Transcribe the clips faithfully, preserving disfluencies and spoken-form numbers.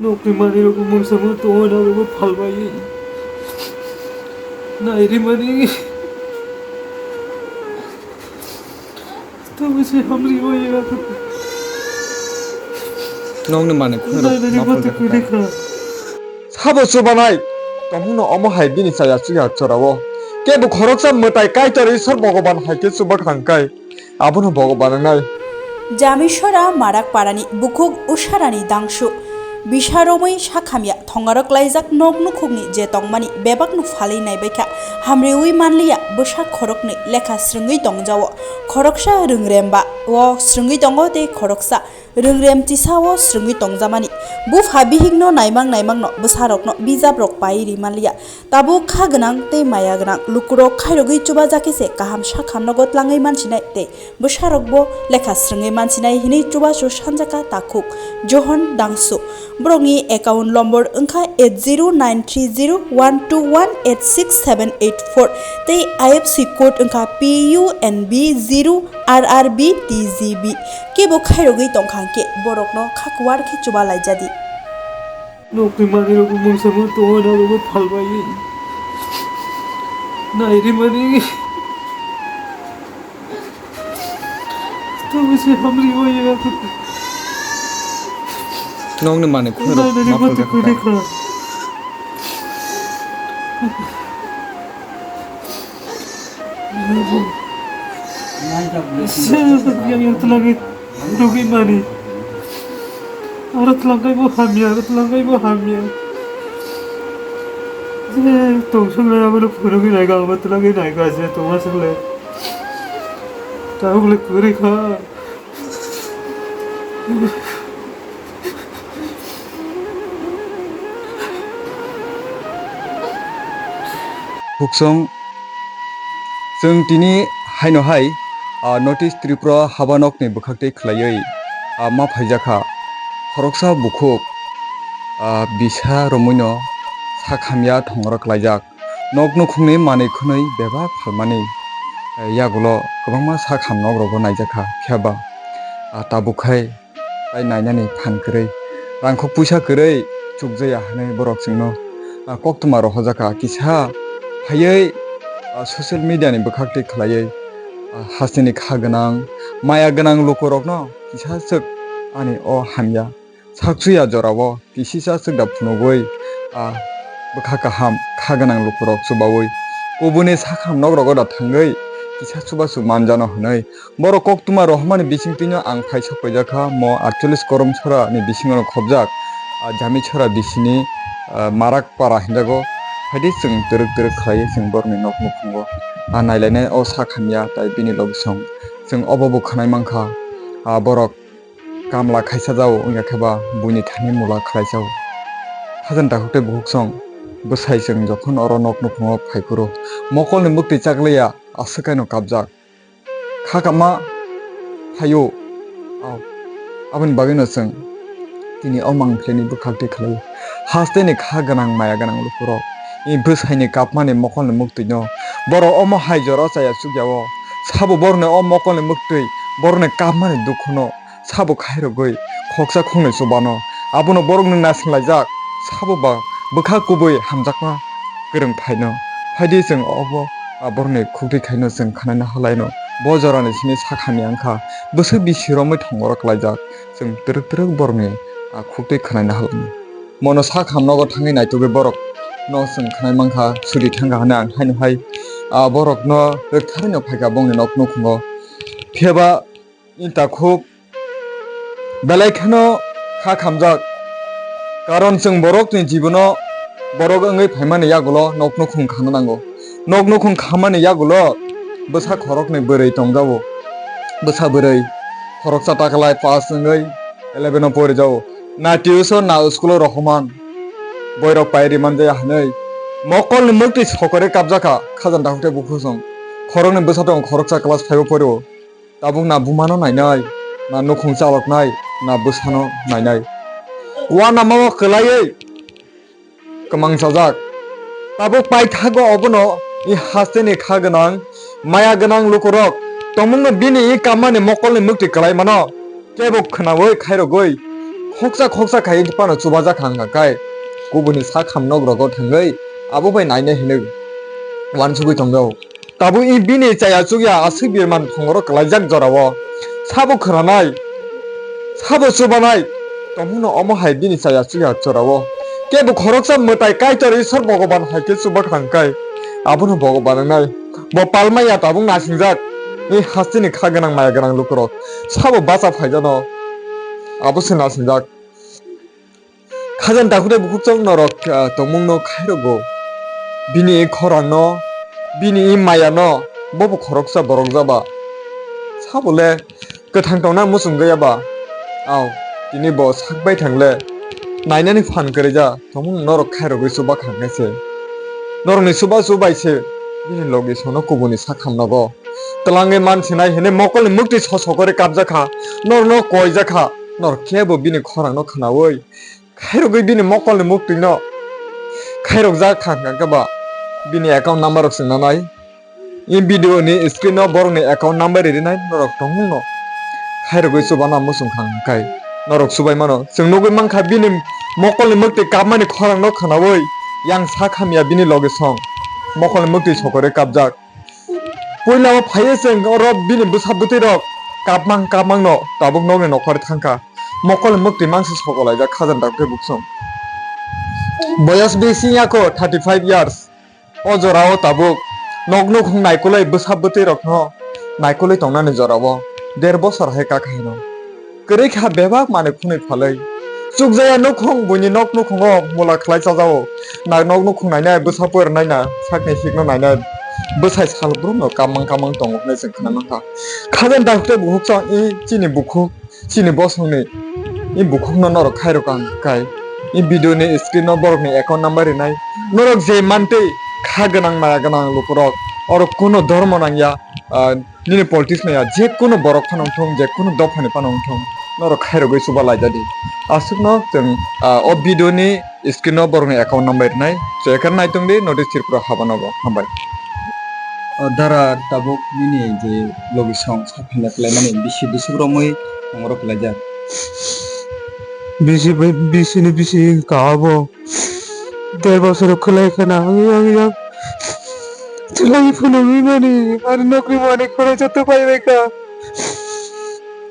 Nokni manwi rokbo mungsa mung tongwi na rokbo phalbai. Nai rimani. Tamo se hamri bai ya. Nokni manwi khunui rok ma phaljakha. Sabo chubanai. Tongmungno omo hai bini chaya chuya chorao. Kebo khoroksa mwtai Kaitor Isor Bhogoban hai khe chubakhang kai. Abono Bhogoban wngnai. Jamisora Marak Parani bukhuk Usharani Dangsu bisa romwi sakhamya thongarok laijak nok nukhungni je tongmani bebakno phalwi naibaikha, hamriwi manliya bwsa khoroknwi lekha srwngwi tongjao. Khoroksa rwngremba o srwngwi tongo tei khoroksa rwngrem tisao srwngwi tongjamani. Bupha bihikno naimang naimangno bwsarokno bijaprok pai ri manliya. Tabuk kha gwnang tei maya gwnang lukurok khairogwi chubajak khe se kaham sakhamnogo tlangwi mansinai tei bwsarokbo lekha srwngwi mansinai hinwi chubachu sanjaka takhuk Johon Dangsu. Borokni account lombor wngkha eight zero nine three zero one two one eight six seven eight four tei I F S C code wngkha P U N B zero R R B T G B. Kebo khairogwi tongkha hwnkhe borokno kha kuwar khe chuba laijadi. Nokni manwi rokbo mungsa mung tongwi na rokbo phalbai. Nai rimani. Tamo se hamri bai ya. Nokni manwi khunui rok ma phaljakha. Yang yang telangi rugwi mani. Aro telangkai bo hamya, aro telangkai bo hamya. Je tong sung lai abo phurugwi nai ga, abo telangkai nai ga je tong sung lai. Tabuk le kwrwi kha. Huksong, chwng tini haino hai, ah, North East Tripura habanokni bwkhaktwi khwlaiwi, ah, ma phaijakha. Khoroksa bukhuk, ah, bisa romwino sakhamya thongrok laijak. Nok nukhungni manwi khwnwi bebak phalmani, eh, yagulo kwbangma sak hamnogrogo naijakha, phiya ba, ah, tabuk khai tai nainani phan kwrwi, rangkhok puisa kwrwi chukjaya hwnwi borok chwngno, ah, koktwma rohojakha. Kisa phaiwi, ah, social media ni bwkhaktwi khwlaiwi, ah, hasteni kha gwnang, maya gwnang lukurokno kisa swk ani o hamya sakchuya jorao kisisa swkda phunugwi, ah, bwkha kaham kha gwnang lukurok chubaui kubuni sakham nokrogo da thangwi kisa chubachu manjano hwnwi borok koktwma rohormani bisingtwino ang phaisa poijakha mo aatchollish korom sora ni bisingo khobjak, ah, Jamisora bisini, ah, Marak para hinjago. Phaidi chwng twrwk twrwk khlaiwi chwng borokni nok nukhungo, ah, nailainai o sakhamya tai bini logisong chwng obo bo khwnai mankha, ah, borok kamla khaisa jao wngya khe ba buini thani mula khlaijao. Khajani takhuk tei bukhuk song bwsai chwng jokhon oro nok nukhungo phaiphuru mokolni muktwi chaklaiya aswk kaino kapjak. Kha kama phaio. Au. Aboni bagwino chwng tini o mangphleni bwkhaktwi khlaio. Hasteni kha gwnang maya gwnang lukurok i bwsaini kapmani mokolni muktwino borok omo hai jora chaya chukya-o. Sabo borokni o mokolni muktwi borokni kapmani dukhuno sabo khairogwi khoksa khongnwi chubano. Abono borokno naisinglaijak, sabo ba bwkha kubui hamjakma kwrwng phaino. Phaidi chwng obo, a, borokni khuktwi khaino chwng khwnaina halaino. Bo jorani simi sakhamya wngkha bwswk bisi romwi thongoro klaijak, chwng twrwk twrwk borokni, a, khuktwi khwnaina halaino. Mono sakham nogo thangwi naitugwi borokno chwng khwnai mankha, suri thangkha hwnwi ang haino hai, a, borokno rwktharwino phaikha bongni nok nukhungo. Phiyaba Ita khub belai kheno kha khamjak, karon chwng borokni jibono borok wngwi phaimani yagulo nok nukhung khana nango. Nok nukhung khamani yagulo bwsa khoroknwi bwrwi tongjago. Bwsa bwrwi khoroksa taklai pass wngwi eleven o porijao. Na tuition na school o rohorman, boirok pai rimanjaya hwnwi mokolni mwktwi sokorwi kapjakha. Khajani takhuk tei bukhuk song khoroknwi bwsa tongo, khoroksa class five o porio. Tabuk na bumano nainai, na nukhung chaloknai, na bwsano nainai. Uanama o kwlaiwi kwmang chajak. Tabuk paithago obono i hasteni kha gwnang, maya gwnang lukurok tongmungno bini i kammani mokolni mwktwi kwlai mano. Kebo khwnaui khairogwi Khoksa khoksa khai phano chubajak kha wngkha khe, kubuni sak hamnok rogo thangwi abo bai naina hinwi uansugwi tongo. Tabuk i bini chaya chukya aswk birman phongoro kwlaijak jorao. Sabo khwnanai, sabo chubanai, tongmungno omo hai bini chaya chukya jorao. Kebo khoroksa mwtai Kaitor Isor Bhogoban hai khe chuba kha wngkha khe, abono Bhogoban wngnai. Bo palmaya tabuk nasingjak, i hasteni kha gwnang maya gwnang lukurok sabo bacha phaijano, abo se nasingjak. Khajani takhuk tei bukhuk chwng norok, ah, tongmungno khairokgo. Bini khorangno, bini mayano, bobo khoroksa borok jaba. Sabole kwthang tongna muchungwi yaba. Au, tini bo sakbai thangle nainani phan kwrwija, tongmung norok khairogwi chuba kha khe se. Norokni chuba chubai se bini logi sono kubuni sak hamnago. Twlangwi mansinai hwnwi mokolni mwktwi sosokori kapjakha, norokno koijakha, norok kebo bini khorangno khwnaui khairogwi bini mokolni mwktwino khairokjak kha, hwnkha khe ba bini account number rok swngnanai. I video ni screen o borokni account number rinai norok tongmungno khairogwi chubana muchung kha, hwnkha khe norok chubai mano. Chwng nugwi mankha bini mokolni mwktwi kapmani khorangno khwnaui yang sak hamya bini logi song mokolni mwktwi sokori kapjak. Puila o phaiwi chwng oro bini bwsa bwtwi rok kapmang kapmang no tabuk nokni nokhor thangkha. Mokol mwktwi mangsi sokolaijak khajani takhuk tei bukhuk chwng. Boyos bisi yako thirty five years. O jora o tabuk nok nukhung naikolwi bwsa bwtwi rok no naikolwi tongnani jora o der bosor hai kha khaino. Kwrwi kha bebak manwi khwnwi phalwi. Chukjaya nukhung buini nok nukhungo mula khlai chajao. Na nok nukhung nainai, bwsa puir naina, sakni sikno nainai, bwsai sal brumno kamang kamang tongo hwnwi chwng khna mankha. Khajani takhuk tei bukhuk chwng i chini bukhuk, chini bosongni i bukhukno norok khairok ang khai. I video ni screen o borokni account number rinai. Norok je mantwi kha gwnang maya gwnang lukurok, oro kuno dhormo nangya, ah, nini politics maya, je kuno borok phano wngthung, je kuno dophani phano wngthung, norok khairogwi chuba laijadi. Aswkno chwng, ah, o video ni screen o borokni account number rinai. Chekar naitung di, North East Tripura habanogo. Hambai. O dara tabuk nini je logi song sa phaina kwlaimani bisi bwswk romwi tongro kwlaijak. Bisi bai, bisi ni bisi wngkha abo. Der bosor kwlai khana ang yang yang. Twlai phunugwi mani, ani nokni mani khorang joto pai bai kha.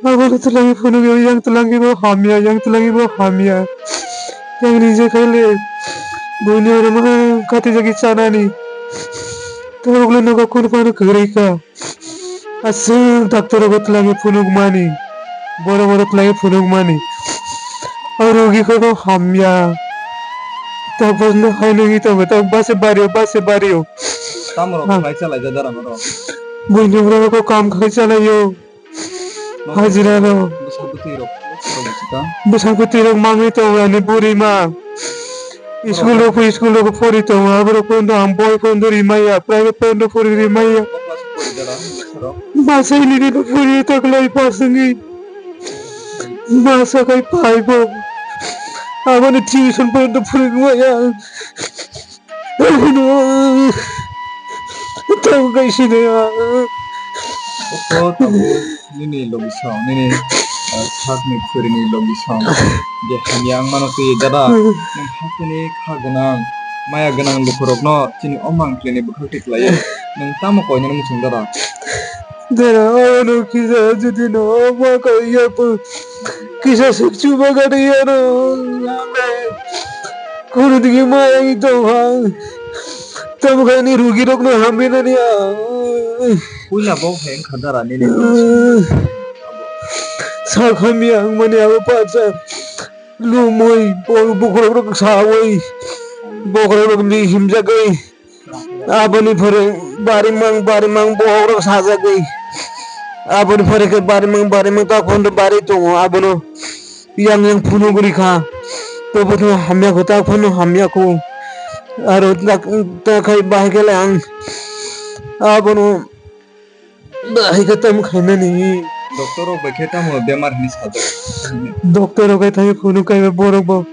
Abono twlangwi phunugwi, yang twlangwi bo hamya, yang twlangwi bo hamya. Yang ni je khaile, buini oro ma kati jagi chanani. Tabuk le nogo kunu phano kwrwi kha. Aswk doctor rogo twlangwi phunukmani. Boro boro twlangwi phunukmani. O rogi kho bo hamya. Tabuk no hai nungwi tongo, tabuk base bario, base bario. Tamo rok khlai chalai ja dara moro. Buini oro ko kam khai chalaio. Hajira no. Bwsa bwtwi rok, rok bwswk ta? Bwsa bwtwi rok mangwi tongo ani buri ma. School rok, school rok pori tongo, aborok pondo ang boi pondo rimaya, private pondo pori rimaya. Bwswk pori dara, bwswk rok? Bwswk ni rino pori ta klai pasangwi. Bwswk kai pai bo. Aboni tuition pondo pori rimaya. Tamo kaisa de ya. O tabuk nini logisong, nini, ah, sakni khwrwini logisong. Je hamya wng mano twi dada, nwng hasteni kha gwnang, maya gwnang lukurokno chini o mangpili ni bwkhak twi kwlaiwi nwng tamo koinani muchung dada? Dera, obono kisa jodi no ma kaiya po, kisa sukchu bagari yano. Kono digi ma yangi tong ha. Tamo kani rugi rok no hambi nani a. Puila bo hai wngkha dara nini. Sa khamya ang mani abo pacha. Lumui, bo bukhurok rok sawi. Bokhorok rok ni himjagwi. Aboni pore barimang, barimang bohok rok sajagwi. Aboni pore khe barimang, barimang tak phono bari tongo abono. Yang yang phunuk rikha. Tobotno hamya kho, tak phono hamya kho. Aro tak, tak khai bahai khe le ang abono bahai khe tamo khainani. Doctor rok bai khe tamo bemar hinwi sajak? Doctor rok bai thangwi phunuk kaiba borok bo.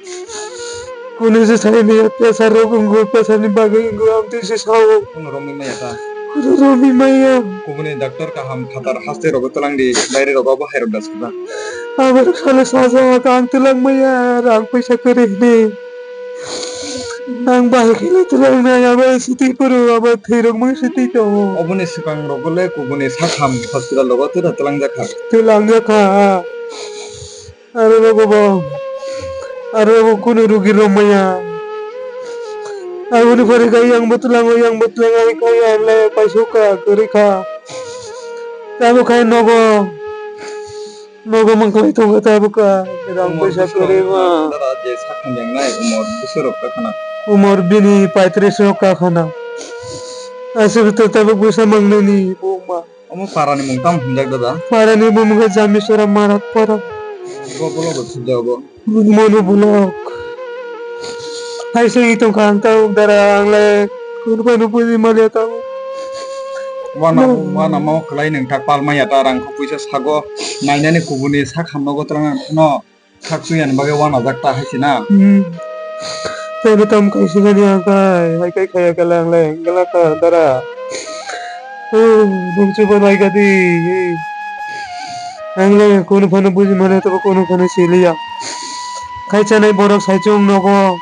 Kunu se sai ni pressure rok wngwi, pressure ni bagwi wngwi amtwi se sao. Kunu romwi maya ta? Kunu romwi maya. Kubuni doctor kaham phatar haste rogo twlang di, baire rogo bo hai rok da sajak. Abo rok sale sajak, ang twlang maya, rang paisa kwrwi hwnwi. Ang bahai khe le twlang nai, abo sitwi phuru, abo thwirok mang sitwi tongo. Oboni swkang rogo le kubuni sakham hospital rogo twla twlang jakha. Twlang jakha. Aro rogo bo, aro rogo kunu rugi rw maya. Aboni pore khe yang bo twlango, yang bo twlango, hai khe ang le paisukha, kwrwi kha. Tamo khai nogo. Nogo mangkhai tongo tabuk, ah, rang umor paisa bwswk kwrwi ma. Dara je sakhang yang nai, umor bwswk rok kakhana. Umor bini paitris rok kakhana. Aswk to tabuk bwsa mangnani buma. Omo para ni mung tamo hwnjak dada? Para ni bumung khe Jamisora Marat para. Bo bolo bo sujak bo. Monu bulok. Hai se i tongkha ang tabuk dara ang le kunu phano buji manya tabuk. Wana, no. Wana mau kwlai nung tak pal manya ta rang kho puisa sago nainani kubuni sak hamno go twlang no sak sui ani bagwi wana jak ta hai se na. Hmm. Tei no tam kaisa gani ang kai hai kai khaya kala ang le gala ka dara. Oh, bumchu bo nai gadi. Ang le kunu phano buji manya tabuk kunu phano siliya. Khai chanai borok sai chung nogo.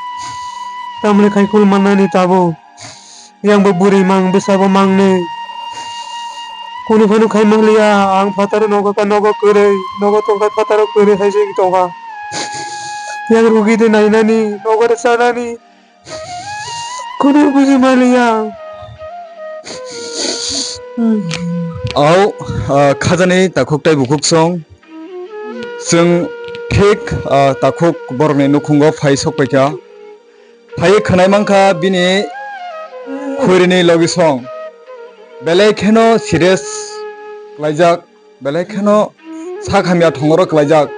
Tamle khai khul mannani tabuk. Yang bo bwrwi mang, bwsa bo mangnwi. Kunu phano khai manliya, ang phataro nogo ka nogo kwrwi, nogo tongkha phataro kwrwi hai se tongkha. Yang rugi de nainani, nogo de chanani. Kunu buji manliya. Au, ah, khajani takhuk tai bukhuk song. Chwng thik, ah, takhuk borokni nukhungo phai sok paikha. Phaiwi khwnai mankha bini khwirini logi song. Belai kheno serious klaijak, belai kheno sak hamya thongoro klaijak.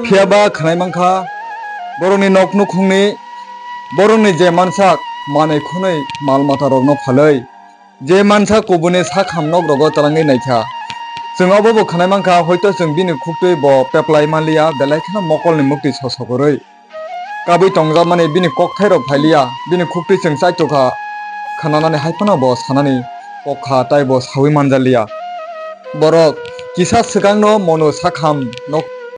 Phiyaba khwnai mankha borokni nok nukhungni, borokni je mansak manwi khwnwi mal matarokno phalwi, je mansa kubuni sak ham nok rogo twlangwi naikha. Chwng obo bo khwnai mankha, hoito chwng bini khuktwi bo peplai manliya, belai kheno mokolni muktwi sosokorwi. Kabui tongjakmani bini kokthairok phailiya, bini khuktwi chwng chaitokha khwnanani hai phano bo sanani kok kha, tei bo saui manjakliya. Borok kisa swkangno mono sakham nok